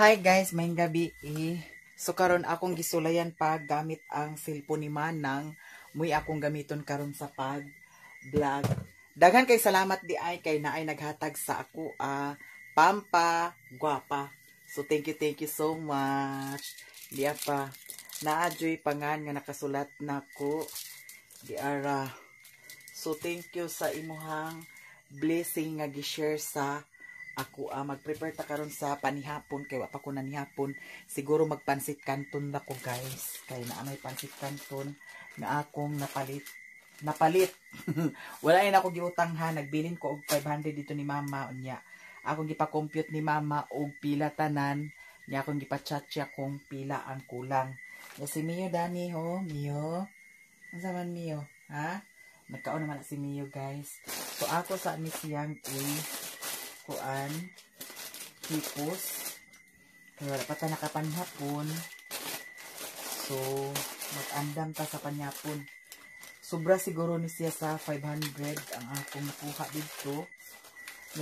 Hi guys, maayong gabi eh. So karon akong gisulayan pa gamit ang cellphone ni Manang. Muy akong gamiton karon sa pag vlog. Daghan kay salamat di ay kay naay naghatag sa ako pampa gwapa. So thank you so much. Diya pa naa juy pangan nga nakasulat nako di ara. So thank you sa imuhang blessing nga gi-share sa ako. Mag-prepare ta karon sa panihapon kay wa pa ko nanihapon. Siguro magpansit canton na ko, guys, kay naa may pansit canton na akong napalit napalit. Wala na ako giutang ha, nagbilin ko og 500 dito ni mama. Unya akong gipa-compute ni mama og pila tanan niya, akong gipa-chat siya kung pila ang kulang. Ya si Mio dani ho. Mio, unsa man, Mio, ha? Nagkaon naman na si Mio, guys. So ako sa ni siyang i kuan hipos kay wala pa ta nakapanihapon, so mag-andam ta sa panihapon. Sobra siguro ni siya sa 500 ang akong nakuha dito.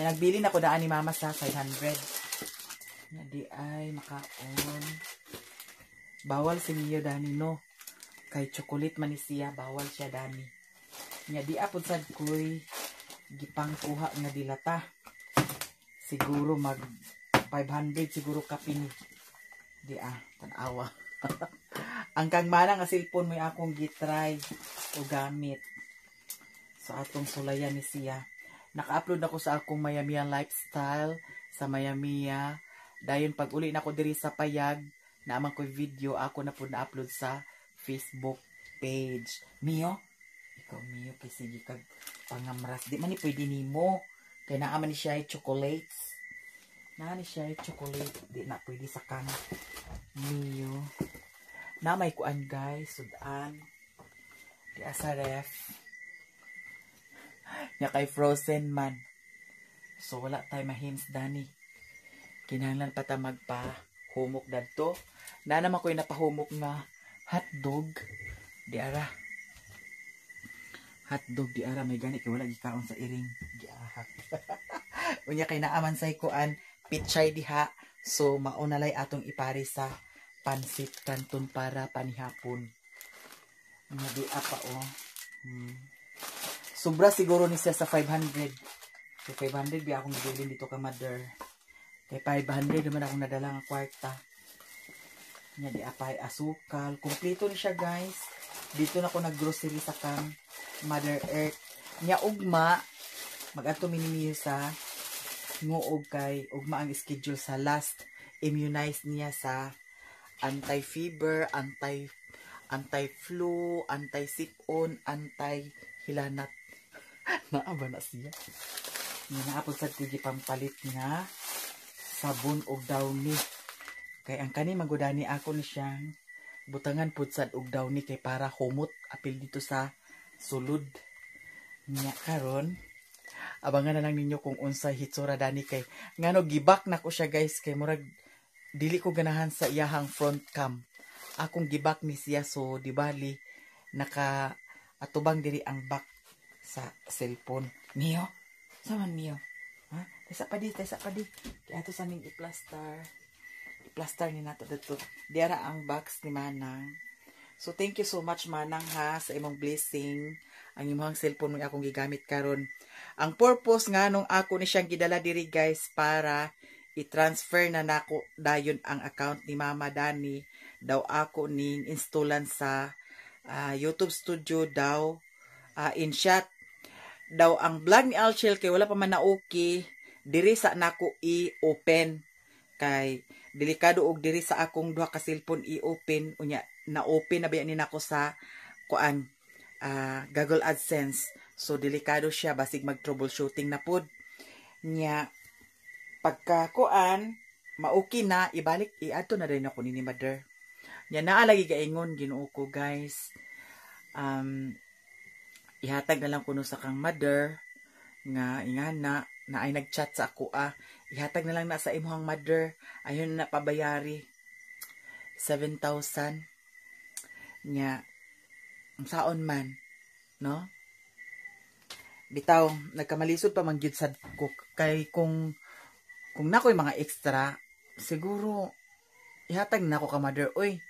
Nya nagbilin ako daan ni mama sa 500. Nya di ay makaon. Bawal si Mio dani, no, kay chocolate man ni siya, bawal siya dani. Nya di apod sad koy gipangkuha nga dilata. Siguro mag 500 siguro kapin di ah. Tan-awa ang kang Manang nga cellphone mo akong gitry o gamit. So atong sulayan ni siya. Naka-upload ako sa akong Mayamia Lifestyle sa Mayamia. Dayon pag uli na ko diri sa Payag, naaman ko video ako na pud na-upload sa Facebook page. Mio, ikaw Mio, kay sige kag pangamras. Di man ni pwede nimo kay naa man ni siya ay chocolates. Naa ni siya ay chocolate. Di na pwede sa kang Mio. Na may kuan guys, sudan. Di asa ref. Nya kay frozen man. So wala tay mahims dani. Kinahanglan pa ta magpa humok dadto. Na naman ko'y napahumok nga hotdog. Di ara. Hotdog di ara, may gani kay wala gikaon sa iring. Giahak. Unya kay naaman say kuan pichay diha. So mao na lay atong ipari sa pansit canton para panihapon. Nga di apa oh. Sobra siguro ni siya sa 500. So 500 bi akong gibilin dito ka mother. Kay 500 naman akong nadala nga kwarta. Nya di apay asukal. Kompleto ni siya, guys. Dito na ko naggrocery sa kang Mother Earth. Nya ugma mag-adto mi ni sa nguog kay ugma ang schedule sa last immunize niya sa anti-fever, anti-flu, anti-sipon, anti-hilanat. Naa ba na siya? Nga naapod sad ko gipampalit nga sabon og Downy. Kay ang kani magudani ako ni siyang butangan pud sad og Downy kay para humot apil dito sa sulod. Nya karon abangan na lang ninyo kung unsay hitsura dani kay ngano gibak na ko siya, guys, kay murag dili ko ganahan sa iyahang front cam. Akong gibak ni siya, so di bali naka atubang diri ang back sa cellphone. Mio, saman Mio? Ha? Tesa pa di, tesa pa di. Kaya ato sa ning i-plaster. I-plaster ni nato dito. Diara ang box ni Manang. So thank you so much, Manang, ha, sa imong blessing. Ang imong cellphone mo akong gigamit karon. Ang purpose nga nung ako ni siyang gidala diri, guys, para i-transfer na nako dayon ang account ni Mama Dani daw ako ning installan sa YouTube Studio daw InShot daw ang vlog ni Alshel kay wala pa man na okay diri sa nako i-open kay delikado og diri sa akong duha ka cellphone i-open. Unya na-open na ba ni nako sa kuan Google AdSense, so delikado siya, basig mag troubleshooting na pud. Nya pagka kuan ma-okay na, ibalik iadto na rin ako ni mother. Nya naa lagi gaingon, Ginoo ko, guys, ihatag na lang kuno sa kang mother nga ingana na ay nagchat sa ako ah, ihatag na lang na sa imong mother, ayun na pabayari 7,000. Nya saon man, no? Bitaw nagkamalisod pa man gyud sad ko kay kung nakoy mga extra Siguro ihatag na ako ka, Mother. Uy.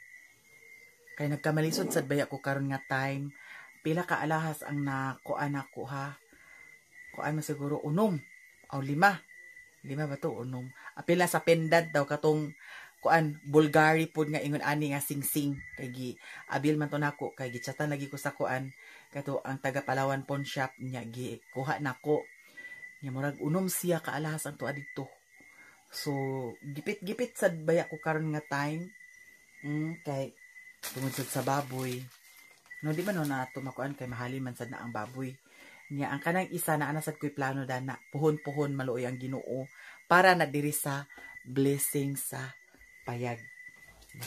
Kay nagkamalisod sad baya ko karon nga time. Pila ka alahas ang nakuan ako, ha? Kuan mo siguro unom o lima. Lima ba to? Unom. Apila sa pendant daw katong kuan Bulgari pod nga ingon ani nga sing-sing kay gi abil man to nako kay gichatan lagi ko sa kuan kato ang taga Palawan Pawn Shop nya gi kuha nako nya murag unom siya ka alahas ang tuwa didto. So gipit-gipit sad baya ko karon nga time kay tungod sad sa baboy, no? Di ba no na makuan kay mahalin man sad na ang baboy niya. Ang kanang isa na ana sad ko'y plano dana, puhon-puhon maluoy ang Ginoo para na diri sa blessing sa payag.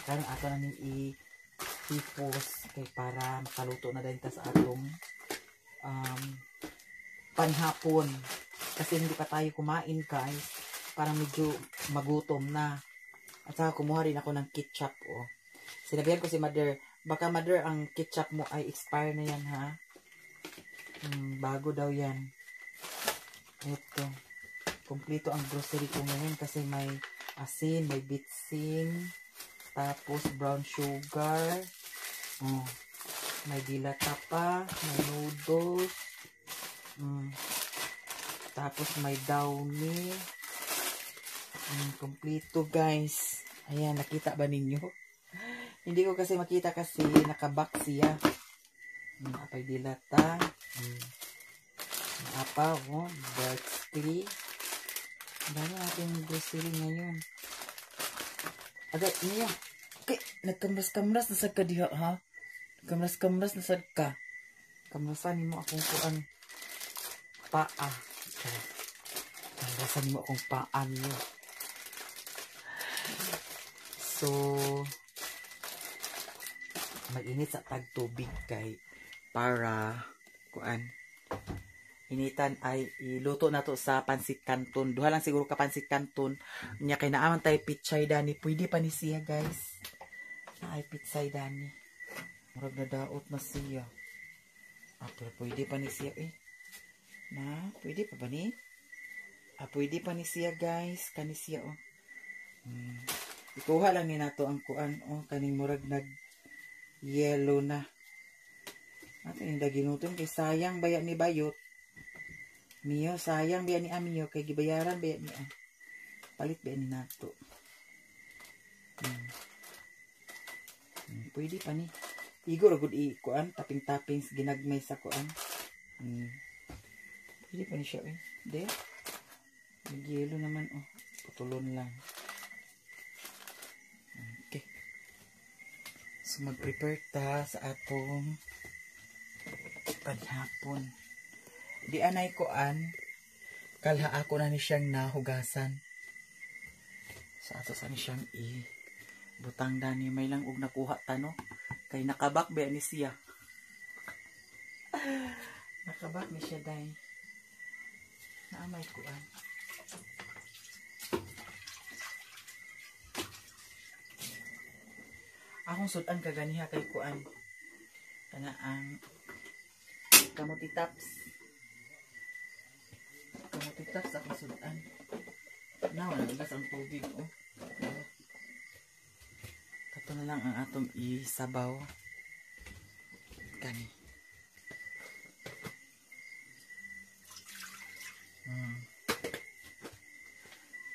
Karon ato na ning i-tipos kay para makaluto na din ta sa atong panhapon. Kasi hindi pa tayo kumain, guys. Parang medyo magutom na. At saka kumuha rin ako ng ketchup. Oh. Sinabihan ko si Mother, "Baka, Mother, ang ketchup mo ay expire na yan, ha." Bago daw yan. Ito. Kompleto ang grocery ko ngayon kasi may asin, may bitsin, tapos brown sugar, oh, may dilata pa, may noodles, tapos may Downy, kompleto, guys. Ayan, nakita ba ninyo? Hindi ko kasi makita kasi nakabox siya. Apay dilata, apa, oh, birthday. Ang dami natin grocery ngayon. Agay, niya. Okay, nagkamras-kamras na sad ka diha, ha? Nagkamras-kamras na sad ka. Kamrasan mo akong kuan paa. Kamrasan mo akong paa niyo. So, mag-init sa tagtubig kay para kuan initan ay iluto na to sa pansit canton. Duha lang siguro ka pansit canton. Nya kay naaman tayo pichay dani. Pwede pa ni siya, guys. Ay pichay dani. Murag na daot na siya. Ah, pero pwede pa ni siya eh. Na, pwede pa ba ni? Ah, pwede pa ni siya, guys. Kani siya oh. Ikuha lang ni nato ang kuan oh, kaning murag nag yellow na. Ato yung daginuton kay sayang baya ni bayot. Mio, sayang biya ni Amio kay gibayaran biya ni ah. Palit biya ni nato. Pwede pa ni. Igo ra gud i kuan taping-taping ginagmay sa kuan. Pwede pa ni siya eh. De. Nagyelo naman oh. Putulon lang. Okay. So mag-prepare ta sa atong panhapon. Di anay kuan, kalha ako na ni siyang nahugasan. Sa ato sa ni siyang i butang dani may lang og nakuha ta no. Kay nakabak ba ni siya. Nakabak ni siya day. Naamay kuan. Akong sudan kaganiha kay kuan. Kana ang kamuti tops. Kamuti tops akong sudan. Na wala gas ang tubig oh. Kato na lang ang atong isabaw. Kani.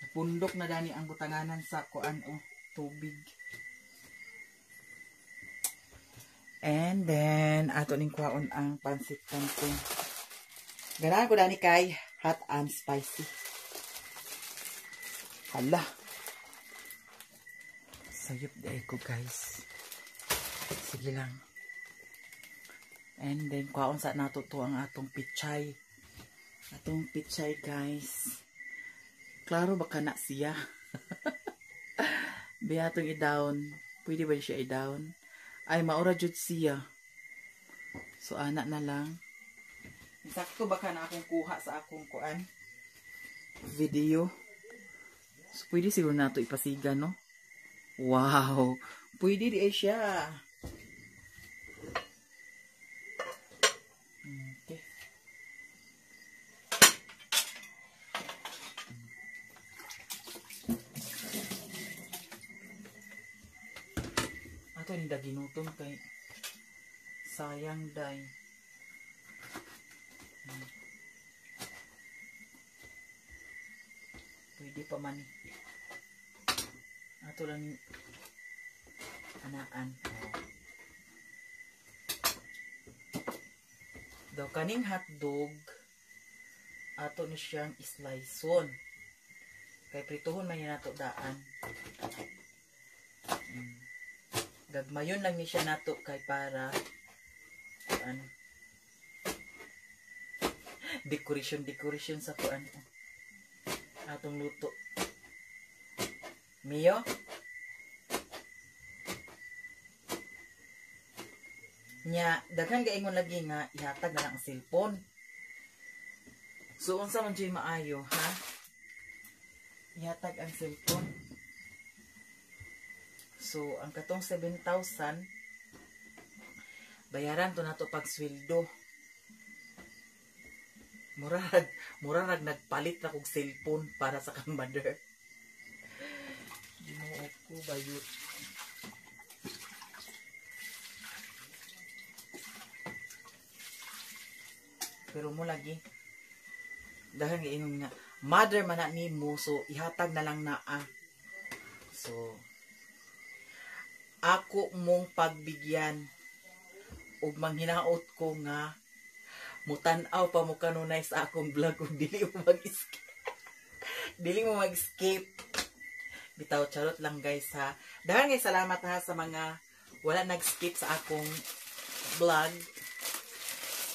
Napundok na dani ang butanganan sa kuan oh, tubig. And then ato ning kuhaon ang pansit canton. Ganahan ko dani kay hot and spicy. Hala. Sayop di ko, guys. Sige lang. And then kuhaon sa nato to ang atong pichay. Atong pichay, guys. Klaro ba kana siya? Biya atong i-down. Pwede ba siya i-down? Ay, maura jud siya. So, ana na lang. Sakto ba ka na akong kuha sa akong kuan? Video. So, pwede siguro na ito ipasiga, no? Wow! Pwede di ay siya. Okay. Ato ni daginutom kay sayang day. Pwede pa man. Ato lang anaan. Oh. Daw kaning hotdog ato ni siyang sliceon. Kay prituhon man niya nato daan. Gagmayon lang ni siya nato kay para ano, decoration decoration sa kuan atong luto. Mio? Nya daghan gaingon lagi nga ihatag na lang ang cellphone. So unsa man jud maayo, ha? Ihatag ang cellphone. So ang katong 7,000 bayaran to nato pag sweldo. Murag nagpalit na kog cellphone para sa kang mother. Ginoo ko bayot. Pero mo lagi dahil nga ingon nga mother man na nimo, so ihatag na lang naa. So ako mong pagbigyan ug manghinaot ko nga mutan-aw pa mo kanunay sa akong vlog ug dili mo mag-skip. Dili mo mag-skip. Bitaw, charot lang guys ha. Dahil nga salamat ha sa mga wala nag-skip sa akong vlog.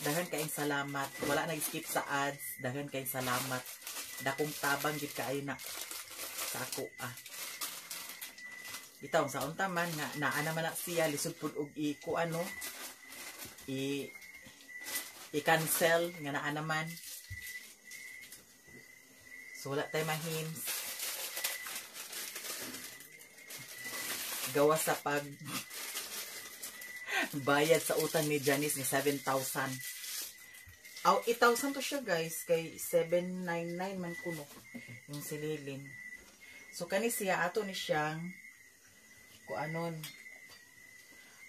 Daghan kayong salamat. Wala nag-skip sa ads. Daghan kayong salamat. Dakong tabang gid kaayo na sa ako ah. Bitaw sa unta man nga naa naman na siya lisod pud og i ko ano i-cancel nga naa naman. So wala tay mahims. Gawa sa pag bayad sa utang ni Janice ni 7,000. Aw, 8,000 to siya guys, kay 799 man kuno yung sililin. So kani siya ato ni siyang kuanon.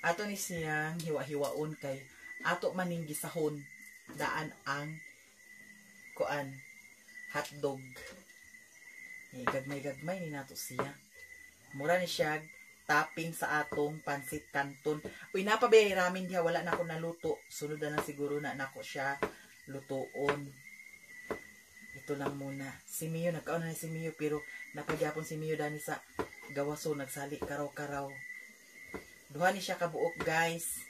Ato ni siyang hiwa-hiwaon kay ato maning gisahon daan ang kuan hotdog. Gagmay-gagmay ni nato siya. Mura ni siya topping sa atong pansit canton. Uy, napabiyay ramen diha, wala na ako naluto. Sunod na lang siguro na nako siya lutoon. Ito lang muna. Si Mio, nagkaon na si Mio, pero napagyapon si Mio dani sa gawaso, nagsali karaw-karaw. Duha ni siya kabuok guys.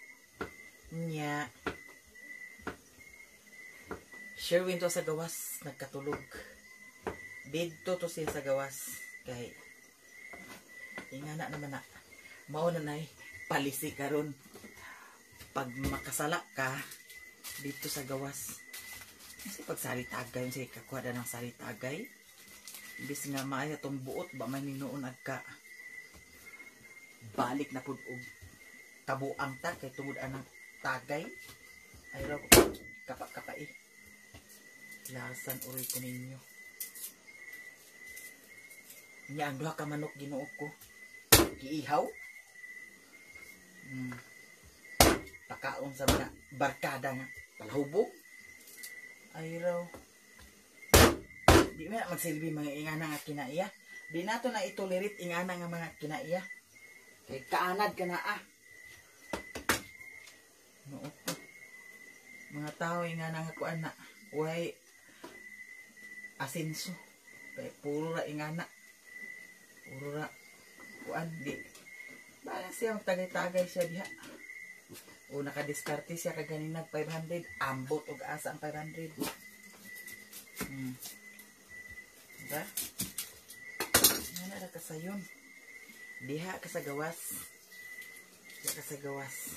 Nya. Sherwin to sa gawas, nagkatulog. Didto to siya sa gawas. Kay ingana naman na. Mao na nay palisi karon. Pag makasala ka dito sa gawas. Kasi pag salitagay, sige kakuha na ng salitagay. Imbis nga maayo tong buot ba man noon agka balik na pud og kabuang ta kay tungod anang tagay. Ay raw kapa-kapa eh. Lasan uroy ko ninyo. Nya ang duha ka manok Ginoo ko. Giihaw. Pakaon sa mga barkada nga palahubog. Ay raw. Di man magsilbi mga ingana nga kinaiya. Di nato na itolerate ingana nga mga kinaiya. Kay kaanad ka na ah. Noo ko. Mga tao ingana nga kuan na. Way asenso. Kay puro ra ingana. Puro ra kuan di. Bala siya magtagay-tagay siya diha. O nakadiskarte siya kaganinag 500, ambot og asa ang 500. Diba? Ano ra kasayon? Diha ka sa gawas. Diha ka sa gawas.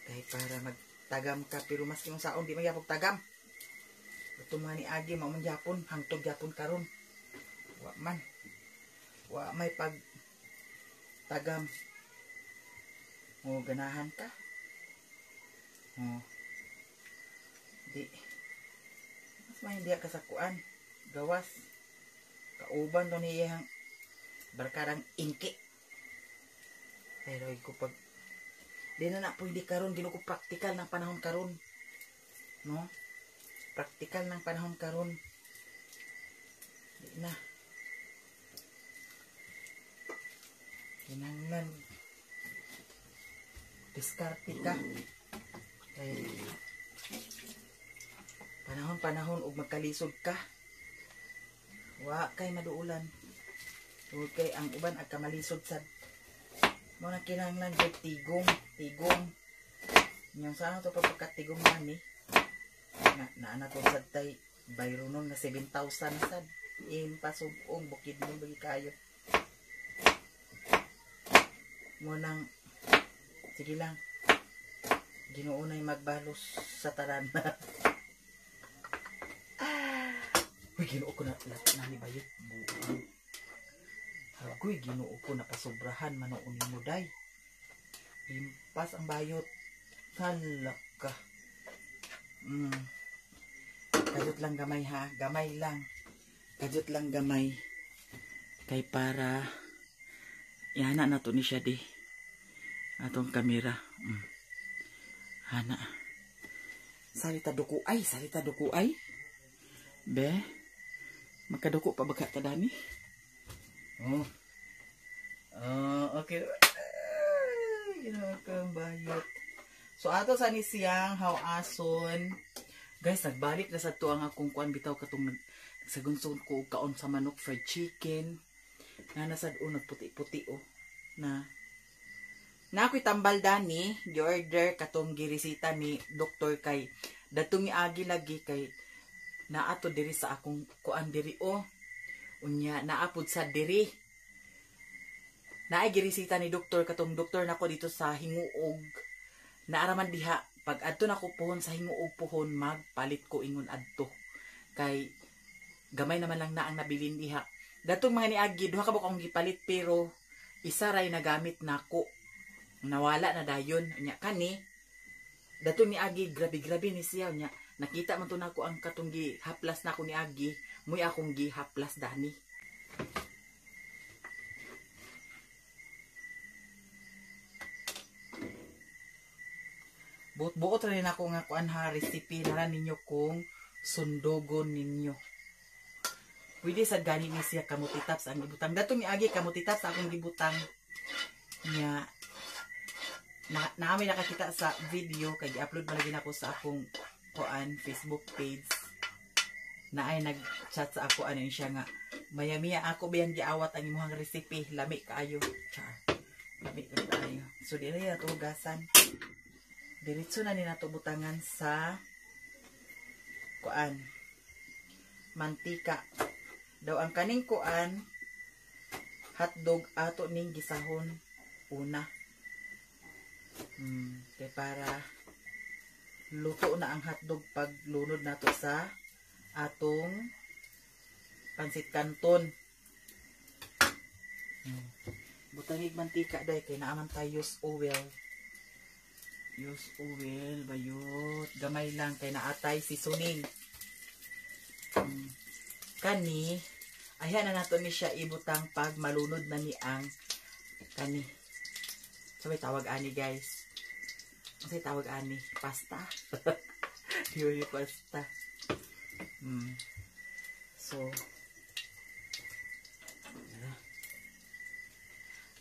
Kay para magtagam ka pero maski mong saon di magyapog tagam. Ito man ni agi mao man gyapon, hangtod gyapon karon. Wa man. Wa may pag tagam. O ganahan ka. O di. Mas may diha ka sa kuan. Gawas. Kauban to niyang barkadang ingki. Pero ko pag di na na pwede karon, Ginoo ko, practical ng panahon karon. No? Practical ng panahon karon. Di na. Kinahanglan diskarte ka. Kay panahon-panahon og magkalisod ka. Wa kay maduulan. Tungod kay ang uban ag kamalisod sad. Mo na kinahanglan jud tigong, tigong. Nya sana to pagkatigong man ni. Na naana to sad tay bayro nun nga 7,000 na sad. Impasug-ong bukid mo bagi kayo. Mo nang sige lang. Ginoo na'y magbalos sa tanan. Uy, Ginoo ko na na ni bayot buo. Agoy, Ginoo ko napasobrahan manuon mo day. Impas ang bayot. Hala ka. Kajot lang gamay ha, gamay lang. Kajot lang gamay. Kay para ihana na to ni siya di. Atong kamera. Hana. Salita duko ay, salita duko ay. Be. Magkaduko pa ba ka dani? Oh. Oh, okay. Ay, Ginoo ko ang bayot. So ato sa ni siyang hawason. Guys, nagbalik na sa to ang akong kuan bitaw katong nagsagunson ko og kaon sa manok fried chicken. Na nasad o nagputi-puti oh. Na na ako'y tambal dani, gi-order katong giresita ni doktor kay datong agi lagi kay naato diri sa akong kuan diri oh. Unya naapod sa diri. Naay giresita ni doktor katong doktor nako dito sa Hinguog. Naaraman diha pag adto nako puhon sa Hinguog puhon magpalit ko ingon adto. Kay gamay naman lang na ang nabilin diha. Datong mga niagi duha ka ba akong gipalit pero isa ray nagamit nako. Nawala na dayon nya kani. Datong niagi grabe-grabe ni siya nya. Nakita man to nako ang katong gihaplas nako ni Agi, muy akong gihaplas dani. Buot-buot ra ni nako nga kuan ha recipe na ra ninyo kung sundugon ninyo. Pwede sad gani ni siya kamuti tops ang gibutang. Datong ni Agi kamuti tops akong gibutang. Nya na naami nakakita sa video kay gi-upload man lagi nako sa akong kuan Facebook page. Na ay nag-chat sa ako ano siya nga mayamiya ako biyang giawat ang imong recipe, lami kaayo. Char. Lami kaayo. So dili na to hugasan. Diretso na ni nato butangan sa kuan mantika. Daw ang kaning kuan hotdog ato ning gisahon una. Kay para luto na ang hotdog pag lunod nato sa atong pansit canton. Butangig mantika day kay naaman tayo use oil. Use oil bayot gamay lang kay naatay seasoning. Kani ayan na nato ni siya ibutang pag malunod na ni ang kani. So may tawag ani guys. Ang tawag ani pasta. Di ba yung pasta? So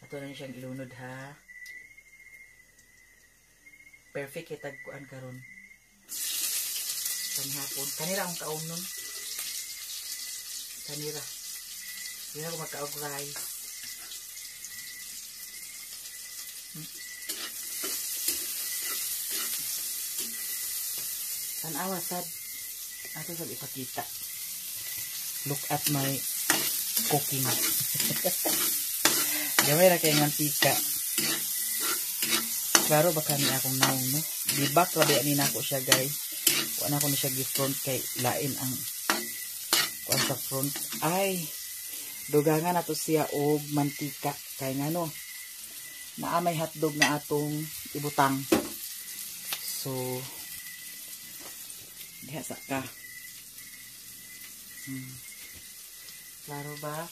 ato na siyang ilunod ha. Perfect kay tagkuan karon. Panihapon. Kanira akong kaon nun. Kanira. Hindi na ako magkaog rice. Tanawa sad. Ato sad ipakita. Look at my cooking. Gamay ra kay mantika. Klaro ba kani akong naong no? Gibak ra ba ni nako siya guys. Wa na ko ni siya gi-front kay lain ang kuan sa front. Ay, dugangan nato siya og mantika kay ngano naa may hotdog na atong ibutang. So diha sa ka. Klaro ba?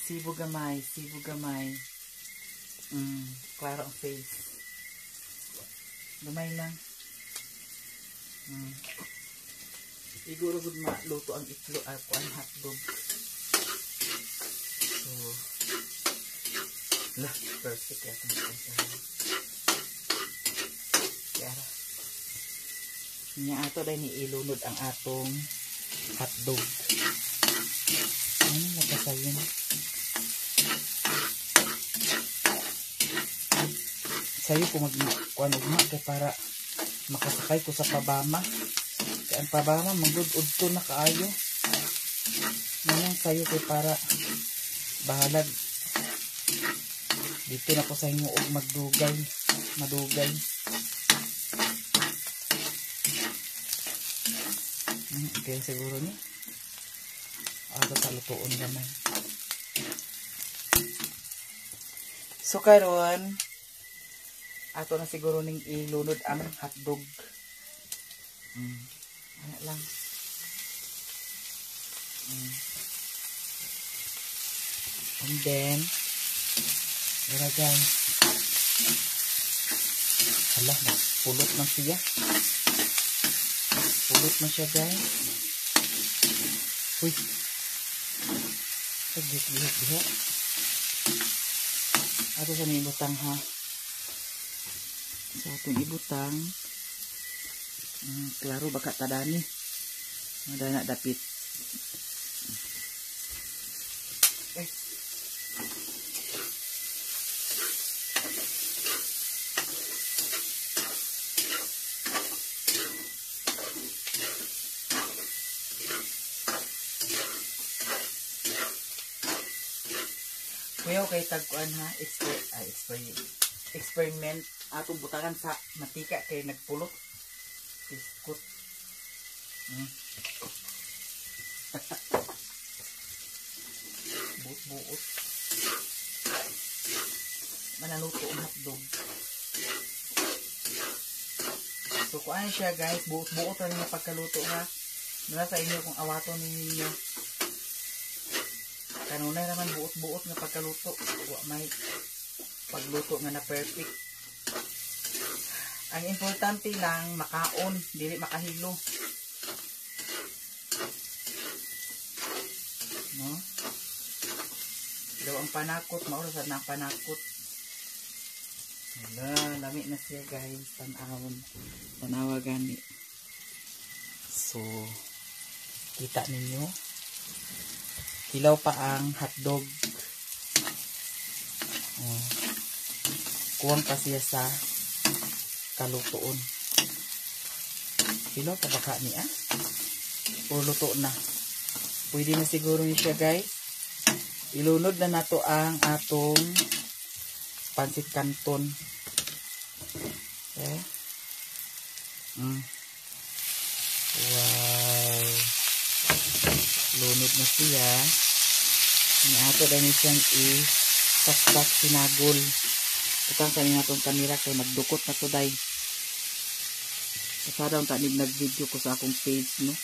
Sibo gamay, sibo gamay. Klaro ang face. Gamay lang. Iguro gud maluto ang itlog at kuan hotdog. So, lah, perfect yata ang kaya. Nya ato dahil ni ilunod ang atong hotdog. Ano nagkasayin? Sayo ko magkuan ugma kay para makasakay ko sa pabama. Kay ang pabama magud udto na kaayo. Manang sayo kay para bahalag dito na ko sa hinguog magdugay, madugay. Okay siguro ni. Ato sa lutoon gamay. So karon ato na siguro ning ilunod ang hotdog. Ana lang. And then ira guys. Hala, pulot na siya. Pulot na siya guys. Uy. Pagdihok-dihok. Ato sa may ibutang ha. Sa atong ibutang. Klaro baka tadani. Madana dapit. Eh. Kuya, kay tagkuan ha, experiment atong butangan sa mantika kay nagpulot. Biskut. Buot-buot. Manaluto ang hotdog. So kuan siya guys, buot-buot ra nga pagkaluto ha. Nula sa inyo kung awaton ninyo. Kanunay naman buot-buot nga pagkaluto. Wa may pagluto nga na perfect. Ang importante lang makaon, dili makahilo. No? Daw ang panakot, maura sad na ang panakot. Wala, lami na siya guys, tan-awon. Tanawa gani. So, kita ninyo. Hilaw pa ang hotdog. Oh. Kuwang pa siya sa kalutoon. Hilaw pa baka niya? O luto na. Pwede na siguro niya siya guys. Ilunod na nato ang atong pansit canton. Okay. Wow. Lunod na siya. Ni ato dahil siyang i-saksak sinagol. Utang sa inyo atong kamera kay magdukot na to day. Kasada ang tanig nag-video ko sa akong page, no?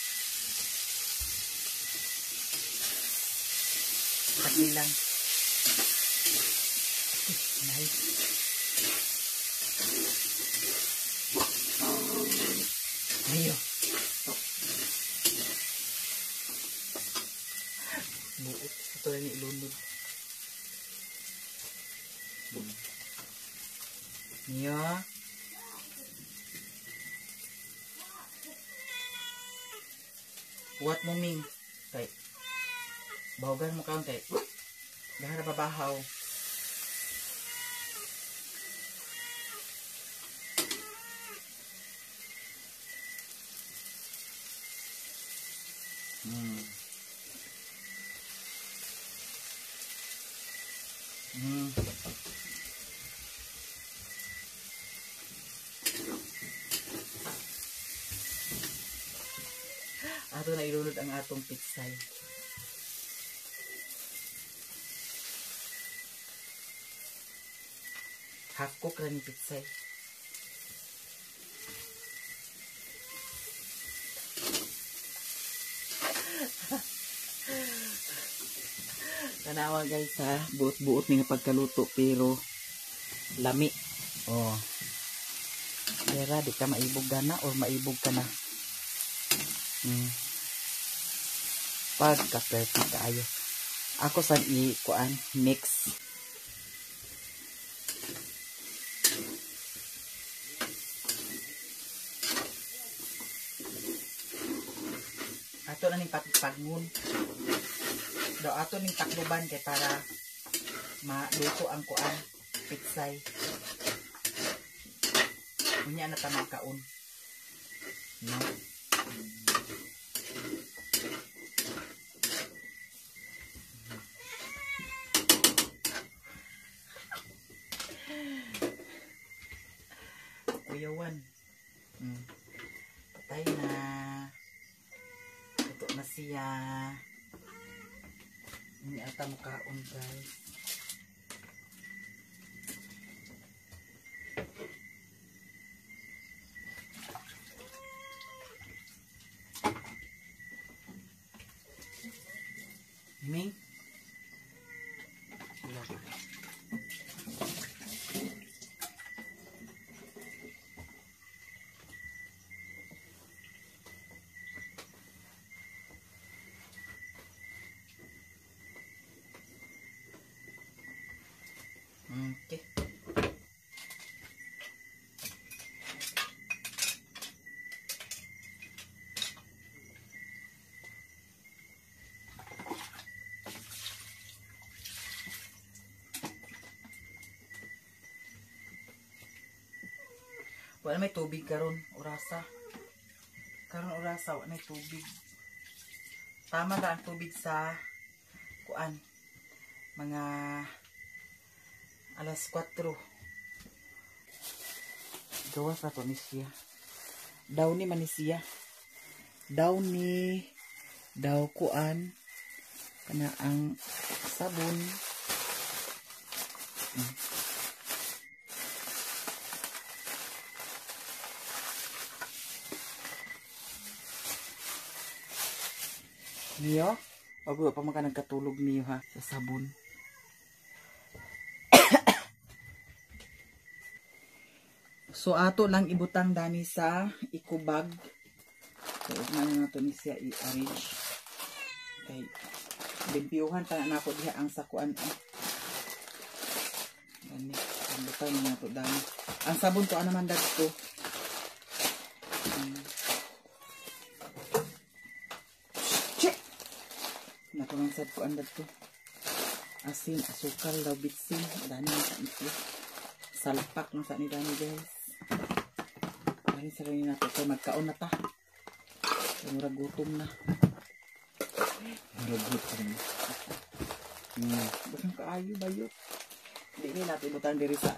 Pati lang. Nice. Ayo. Buot. Ito lang ilunod. Niyo. What mo ming? Kay. Bahugan mo kaon kay. Gahara babahaw. Ato na ilunod ang atong pitsay. Half cook ra ni pitsay. Tanawa guys ha, buot-buot ni nga pagkaluto pero Lami. Oh. Pero di ka maibog gana or maibog ka na. Pagka perfect kaayo. Ako san i-kuan mix. Ato na ning pagpagngon. Do ato ning takluban kay para maluto ang kuan pitsay. Unya na ta makaon. No. Kuyawan. Patay na. Luto na siya. Hindi ata mukaon, guys. Ming? Okay. Wala may tubig karon orasa. Karon orasa wala may tubig. Tama ra ang tubig sa kuan. Mga alas 4. Gawas na to ni siya. Downy man ni siya. Downy daw kuan kana ang sabon. Mio, wag pa man ka nagkatulog, Mio, ha, sa sabon. So ato lang ibutang dani sa ikubag. So ugma na nato ni siya i-arrange. Kay limpyuhan pa na nako diha ang sakuan. Dani, ibutang na nato dani. Ang sabon to naman dagto. Nato ko ang dagto. Asin, asukal, daw bitsin, dani sa ito. Salpak na sa ni dani, guys. Dani sa rin nato kay magkaon na ta. Murag gutom na. Murag gutom. Bakang kaayo bayot. Di ni natin butang diri sa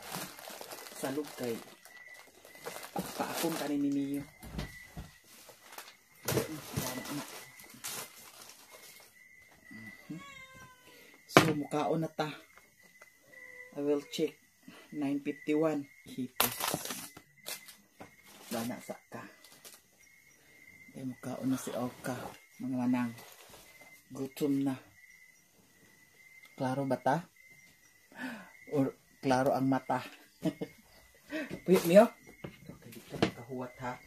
salog kay paakon kani ni Mio. So mukaon na ta. I will check. 9:51. Hipos. Dana sa ka. Kaya mukaon na si Oka. Mga manang. Gutom na. Klaro ba ta? Or klaro ang mata? Puyo, Mio? Okay, di ka pagkahuwat ha.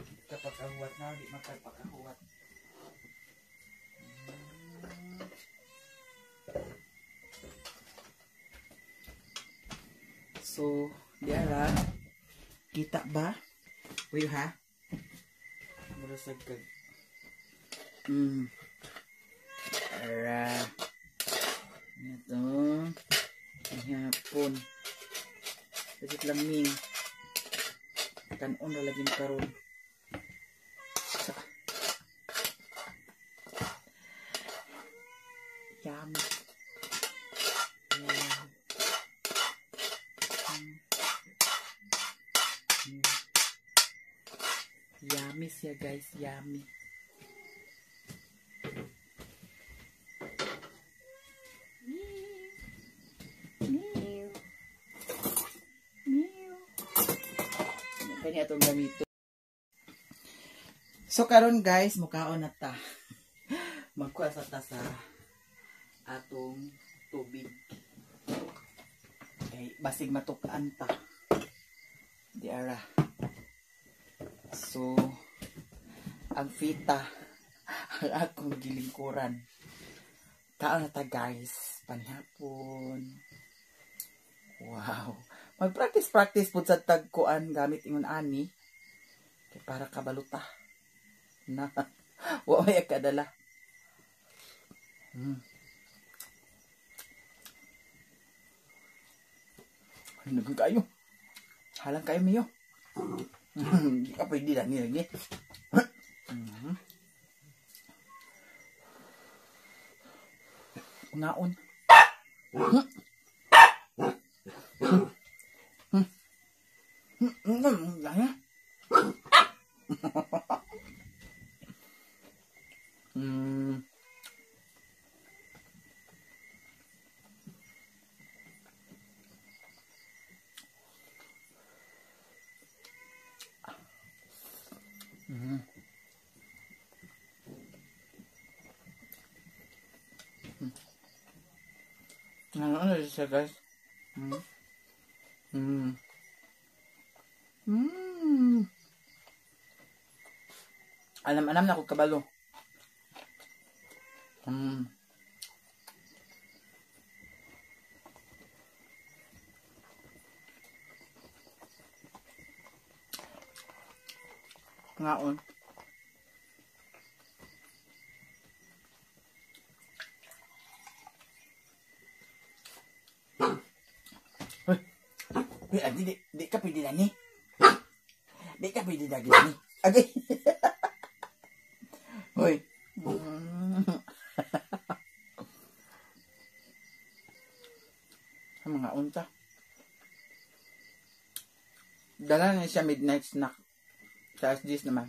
Di ka pagkahuwat na. Di makapagkahuwat. So, diara, kita ba? Uy, ha? Mura sa gag. Ara. Ito. Hapon. Legit lang, Ming. Kanon na lagi karon. Yummy. Yan. Yummy siya, guys. Yummy. Meow. Meow. Kanya itong gamito. So, karon guys, mukaon na ta. Magkuha sa ta sa atong tubig. Okay, Basig matukaan ta. Di ara. So, ang fita ang akong gilingkuran. Kaon na ta guys. Panihapon. Wow. Mag-practice-practice pud sa tagkuan gamit ingon ani. Kay para kabaluta. Na. Wa may kadala. Ay, naging kayo. Halang kayo miyo. Di ka pwede na niya lagi. Unaon. Ano siya guys? Alam-alam na ako kabalo. Ngaon. Uy, di ka pwede na ni. Di ka pwede na ni. Agay. Hoy. Ang mga unta. Dala na siya midnight snack. Sa SG's naman.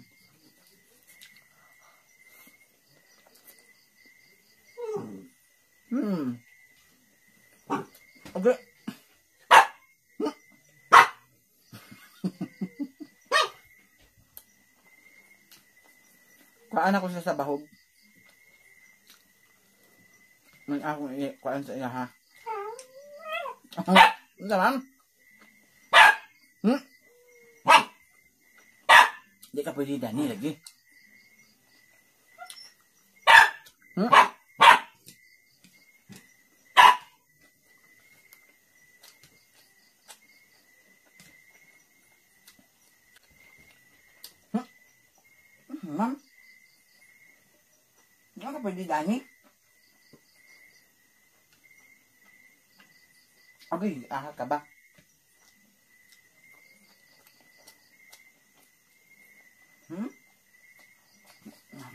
Okay. Kuhaan ako siya sa bahog. May akong kuhaan sa iya ha. Ano ma'am? Di ka pwede dani lagi. Ma'am? Di ka pwede dani? Okay, aha ka ba?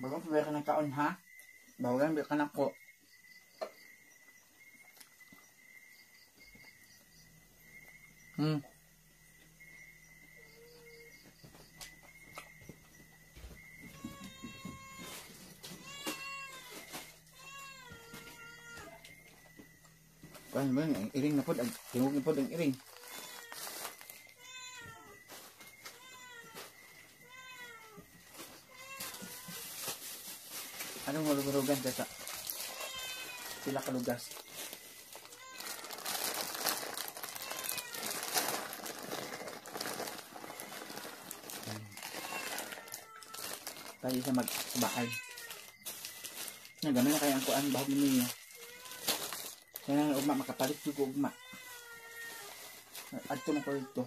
Bagong pwede ka ng kaon ha? Bagong pwede ka na ko. Kuan ba ang iring na pod, ang tingog na pod ang iring. Anong hulug-hulugan ka sa sila kalugas? Pwede siya magbaay. Nagamay na kaya ang kuan bahog niyo. Kaya na ugma, makapalit yung ugma. Adto na ko dito.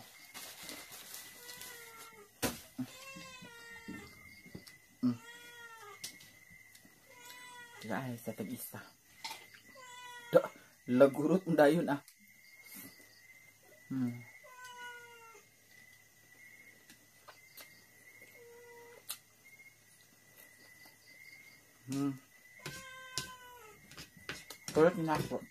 Ay, sa tag-isa. Lagurot ang dayon ah. Kulot na ako.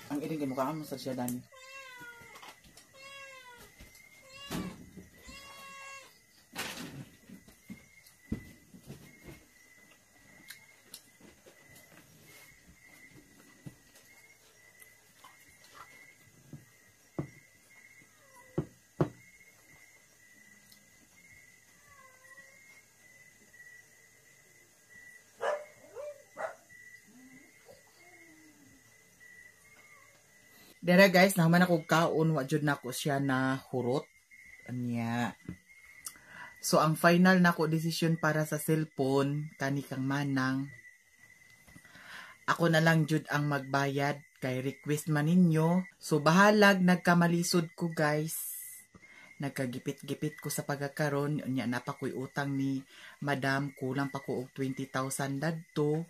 Ang iring mukha mo sa siya dani. Dere guys, nahuman ako kaon, wa jud nako siya na hurot. Anya. So ang final nako decision para sa cellphone kani kang Manang. Ako na lang jud ang magbayad kay request man ninyo. So bahalag nagkamalisod ko, guys. Nagkagipit-gipit ko sa pagkakaron unya na pa ko'y utang ni Madam, kulang pa ko og 20,000 dadto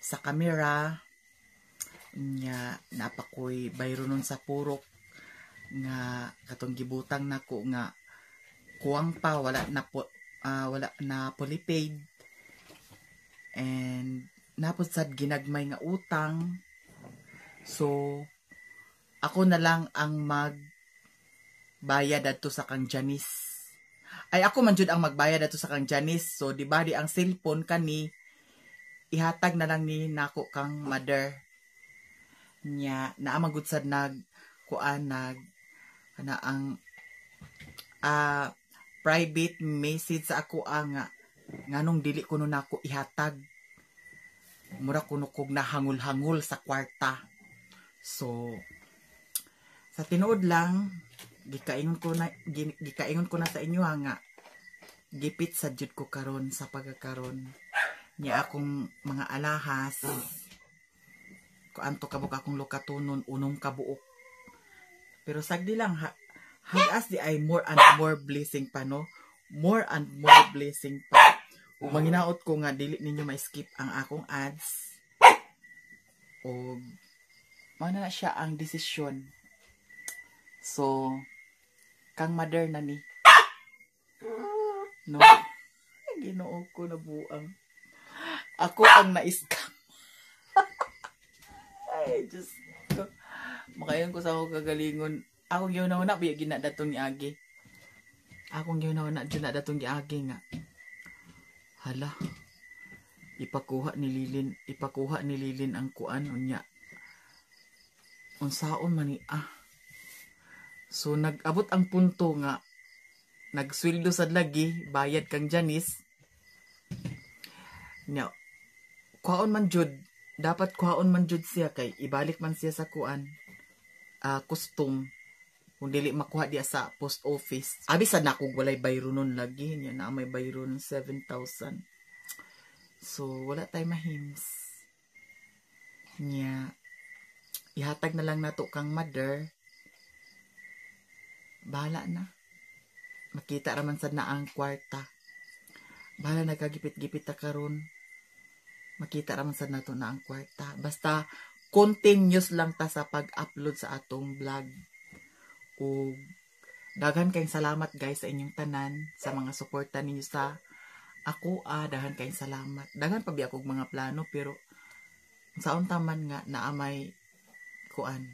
sa camera. Nya napa ko'y bayro nun sa purok nga katong gibutang nako nga kuwang pa, wala na po, wala na fully paid and napod sad ginagmay nga utang. So ako na lang ang mag bayad adto sa kang Janice. Ay, ako man jud ang magbayad adto sa kang Janice. So di ba di ang cellphone kani ihatag na lang ni nako kang mother niya. Naa man gud sad nag kuan, nag kana ang private message sa ako nga nganong dili kuno nako ihatag, mura kuno kog nahangul-hangul sa kwarta. So sa tinuod lang, gikaingon ko na sa inyo ha, nga gipit sa jud ko karon sa pagkakaron niya. Akong mga alahas ko anto kabuk akong lukatonon, unom ka buok, pero sagdi lang ha, hagas di ay more and more blessing pa, no? More and more blessing pa. Ug manginaot ko nga dili ninyo ma-skip ang akong ads. O mao na siya ang desisyon. So kang mother na ni, no? Ginoo ko, nabuang ako ang na-scam. Ay, Diyos ko. Makayon ko sa ako kagalingon. Akong gihuna-huna, biya gina datong giagi. Akong gihuna-huna, dyan na datong giagi nga. Hala. Ipakuha ni Lilin ang kuan, unya. Unsaon man ni ah. So nag-abot ang punto nga nagsweldo sad lagi, bayad kang Janice. Nya, kuhaon man jud, dapat kuhaon man jud siya kay ibalik man siya sa kuan, custom kung dili makuha diya sa post office. Abi sad na akong walay bayro nun lagi niya na may bayro nun 7,000. So wala tay mahims niya, ihatag na lang nato kang mother, bahala na, makita raman sad na ang kwarta. Bahala nagkagipit-gipit ta karon, makita raman sad nato na ang kwarta, basta continuous lang ta sa pag-upload sa atong vlog. Ug daghan kayong salamat guys sa inyong tanan sa mga suporta ninyo sa ako. Ah, daghan kayong salamat. Daghan pa biya kog mga plano, pero saon taman nga naa may kuan,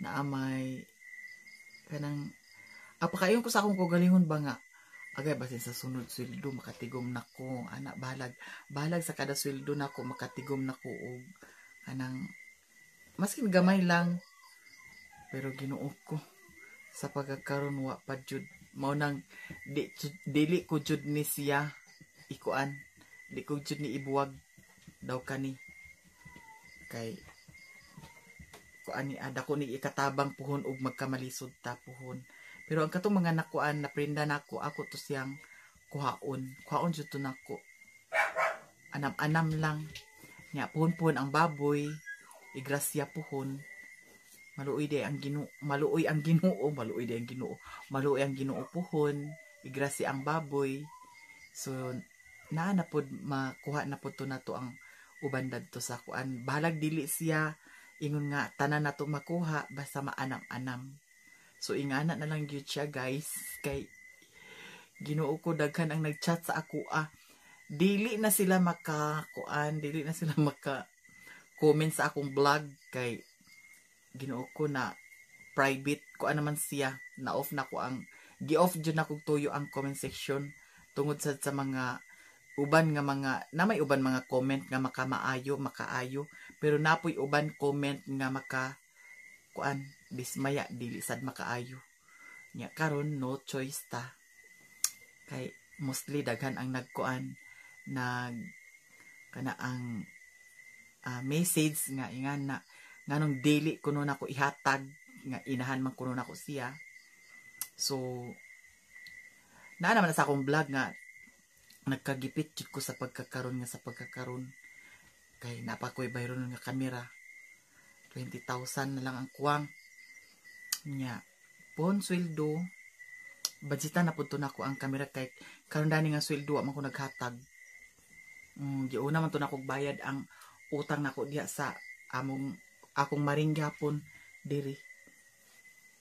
naa may kanang apakayon ko sa akong kagalingon ba nga agay basin sa sunod sweldo makatigom nako ana. Bahalag bahalag sa kada sweldo nako makatigom nako og kanang maskin gamay lang. Pero Ginoo ko, sa pagkakaron wa pa jud. Mao nang dili ko jud ni siya ikuan, di ko jud ni ibuwag daw kani kay kuan ni ada ko ni ikatabang puhon og magkamalisod ta puhon. Pero ang katong mga nakuan na prenda nako, ako to siyang kuhaon, kuhaon jud to nako, anam-anam lang nya. Puhon-puhon ang baboy, igrasya puhon. Maluoy di ang Ginoo, maluoy ang Ginoo, maluoy di ang Ginoo, maluoy ang Ginoo puhon, igrasya ang baboy. So naa na pod, makuha na pod to nato ang uban dadto sa kuan. Bahalag dili siya ingon nga tanan nato makuha, basta maanam-anam. So ingana na lang gyud siya guys, kay Ginoo ko, daghan ang nagchat sa ako ah. Dili na sila maka kuan, dili na sila maka comment sa akong vlog kay Ginoo ko, na private ko naman siya, na off na ko ang gi-off jud na kog tuyo ang comment section tungod sa mga uban nga mga na may uban mga comment nga makamaayo, makaayo, pero napoy uban comment nga maka kuan, dismaya, dili sad makaayo nya. Karon no choice ta kay mostly daghan ang nagkuan, nag kana ang message nga ingan na. Nganong dili kuno nako ihatag nga inahan man kuno nako siya. So naa naman na sa akong vlog nga nagkagipit jud ko sa pagkakaron nga sa pagkakaron kay naa pa ko'y bayron nga kamera, 20,000 na lang ang kuwang nya. Pon sweldo, budgetan na pud to nako ang kamera kay karon dani nga sweldo wa man ko naghatag. Giuna man to nako bayad ang utang nako diha sa among akong maring gyapon diri.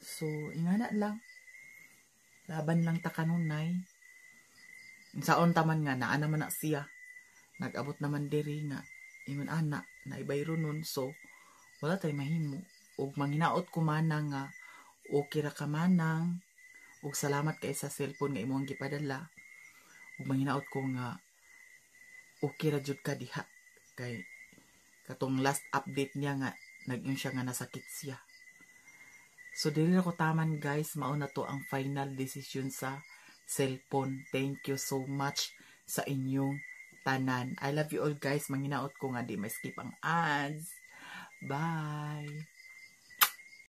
So ingana lang, laban lang ta kanunay. Saon taman nga naa naman na siya, nag-abot naman diri nga ingon ana na ibayro nun. So wala tay mahimo ug manghinaot ko manang nga okay ra ka, manang, ug salamat kay sa cellphone nga imong gipadala, ug manghinaot ko nga okay ra jud ka diha kay katong last update niya nga nag-ingon siya nga nasakit siya. So dili ra ko taman, guys. Mao na to ang final decision sa cellphone. Thank you so much sa inyong tanan. I love you all, guys. Manghinaot ko nga di ma-skip ang ads. Bye.